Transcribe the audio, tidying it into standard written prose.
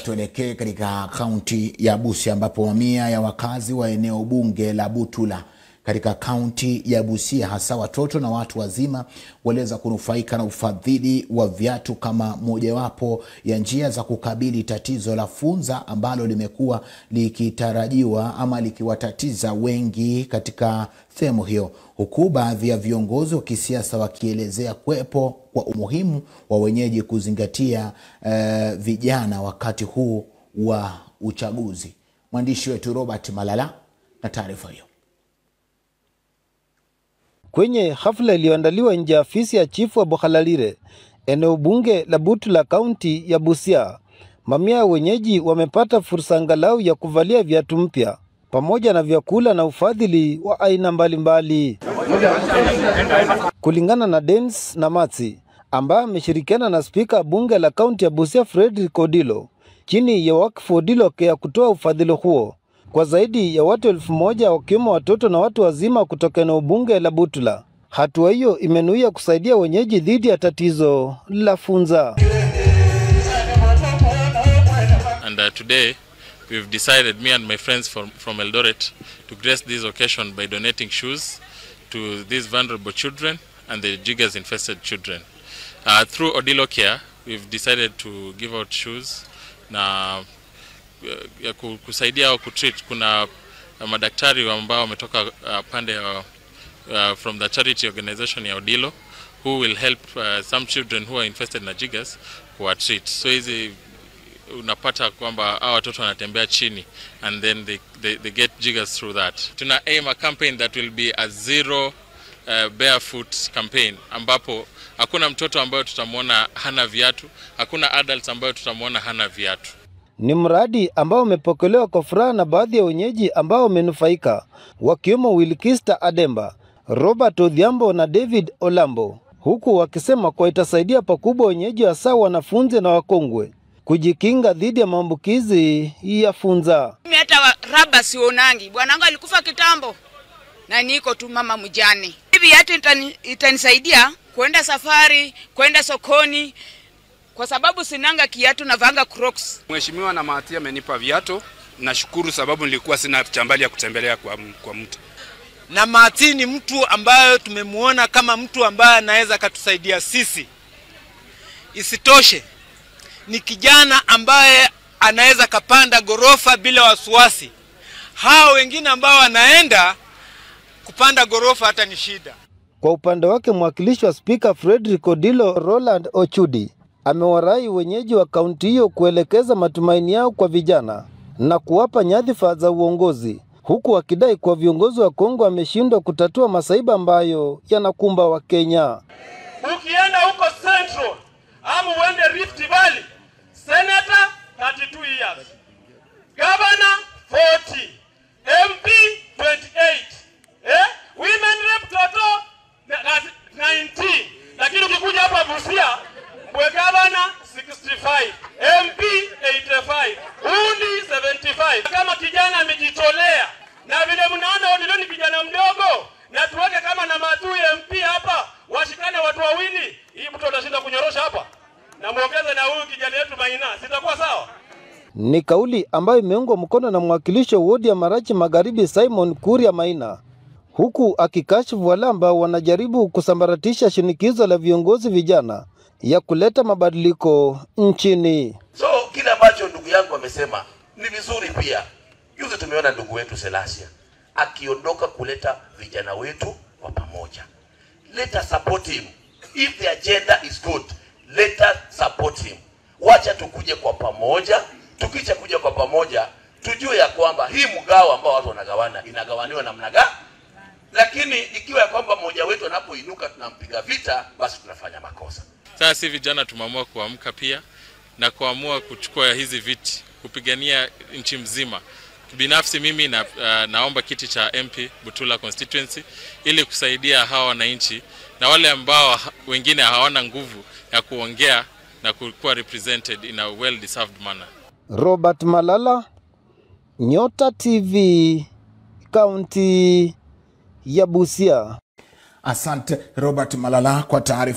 Tuelekee katika kaunti ya Busia ambapo mamia ya wakazi wa eneo bunge la Butula katika kaunti ya Busia, hasa watoto na watu wazima, waliweza kunufaika na ufadhili wa viatu kama mojawapo ya njia za kukabili tatizo la funza ambalo limekuwa likitarajiwa ama likiwatatiza wengi katika sehemu hiyo, huku baadhi ya viongozi wa kisiasa wakielezea kuwepo kwa umuhimu wa wenyeji kuzingatia vijana wakati huu wa uchaguzi. Mwandishi wetu Robert Malala na taarifa hiyo. Kwenye hafla iliyoandaliwa nje ya afisi ya chifu wa Bokhalalire, eneo bunge la Butula, kaunti ya Busia, mamia wenyeji wamepata fursa angalau ya kuvalia viatu mpya pamoja na vyakula na ufadhili wa aina mbalimbali. Kulingana na Dennis Namatsi, ambaye ameshirikiana na spika bunge la kaunti ya Busia Frederick Odilo chini ya wakfu Odilo ya kutoa ufadhili huo kwa zaidi ya watu 1000 wakiwemo watoto na watu wazima kutoka eneo bunge la Butula. Hatua hiyo imenuia kusaidia wenyeji dhidi ya tatizo la funza. And today we've decided, me and my friends from Eldoret, to grace this occasion by donating shoes to these vulnerable children and the jiggers infested children. Through Odilo Care, we've decided to give out shoes na ya kusaidia au kutreat. Kuna madaktari ambao wametoka pande ya from the charity organization ya Odilo who will help some children who are infested na jiggers kuwa treat. So hizi unapata kwamba hawa watoto wanatembea chini and then they get jiggers through that. Tuna aim a campaign that will be a zero barefoot campaign, ambapo hakuna mtoto ambaye tutamuona hana viatu, hakuna adults ambayo tutamuona hana viatu. Ni mradi ambao umepokelewa kwa furaha na baadhi ya wenyeji ambao wamenufaika, wakiwemo Wilkista Ademba, Robert Odhiambo na David Olambo, huku wakisema kwa itasaidia pakubwa wenyeji hasa wanafunzi na wakongwe kujikinga dhidi ya maambukizi ya funza. Mimi hata raba sionangi, bwanangu alikufa kitambo na niko tu mama mjane. Hivi hata itanisaidia kwenda safari, kwenda sokoni, kwa sababu sinanga kiatu na vanga Crocs. Mheshimiwa Namatsi amenipa viatu, nashukuru sababu nilikuwa sina chambali ya kutembelea kwa mtu. Namatsi ni mtu ambaye tumemuona kama mtu ambaye anaweza katusaidia sisi. Isitoshe, ni kijana ambaye anaweza kapanda gorofa bila wasiwasi. Hao wengine ambao wanaenda kupanda gorofa hata ni shida. Kwa upande wake, mwakilishi wa spika Frederick Odilo Roland Ochudi amewarai wenyeji wa kaunti hiyo kuelekeza matumaini yao kwa vijana na kuwapa nyadhifa za uongozi, huku wakidai kwa viongozi wa Kongo wameshindwa kutatua masaiba ambayo yanakumba wa Kenya. Ukienda huko Central ama uende Rift Valley, senator 32 years, governor 40, MP 28, women rep toto 19. Lakini ukikuja hapa Busia, governor 65, MP 85, Undi 75. Kama kijana amejitolea, na vile mnaona Odilo ni kijana mdogo, na tuweke kama Namatsi MP hapa, washikane watu wawili, hii mtu atashinda kunyorosha hapa. Na muongeze na huyu kijana yetu Maina, sitakuwa sawa? Ni kauli ambayo imeungwa mkono na mwakilishi wa wodi ya Marachi Magharibi Simon Kuria Maina, huku akikashifu wale ambao wanajaribu kusambaratisha shinikizo la viongozi vijana ya kuleta mabadiliko nchini. So kile ambacho ndugu yangu amesema ni vizuri pia. Juzi tumeona ndugu wetu Selasia akiondoka kuleta vijana wetu kwa pamoja. Let us support him. If the agenda is good, let us support him. Wacha tukuje kwa pamoja. Tukicha kuja kwa pamoja, tujue ya kwamba hii mgao ambao watu wanagawana inagawaniwa namna gani. Lakini ikiwa ya kwamba mmoja wetu anapoinuka tunampiga vita, basi tunafanya makosa. Sasa si vijana tumeamua kuamka pia na kuamua kuchukua hizi viti kupigania nchi mzima. Binafsi mimi naomba kiti cha MP Butula constituency ili kusaidia hawa wananchi na wale ambao wengine hawana nguvu ya kuongea na kuwa represented in a well deserved manner. Robert Malala, Nyota TV, kaunti ya Busia. Asante Robert Malala kwa taarifa.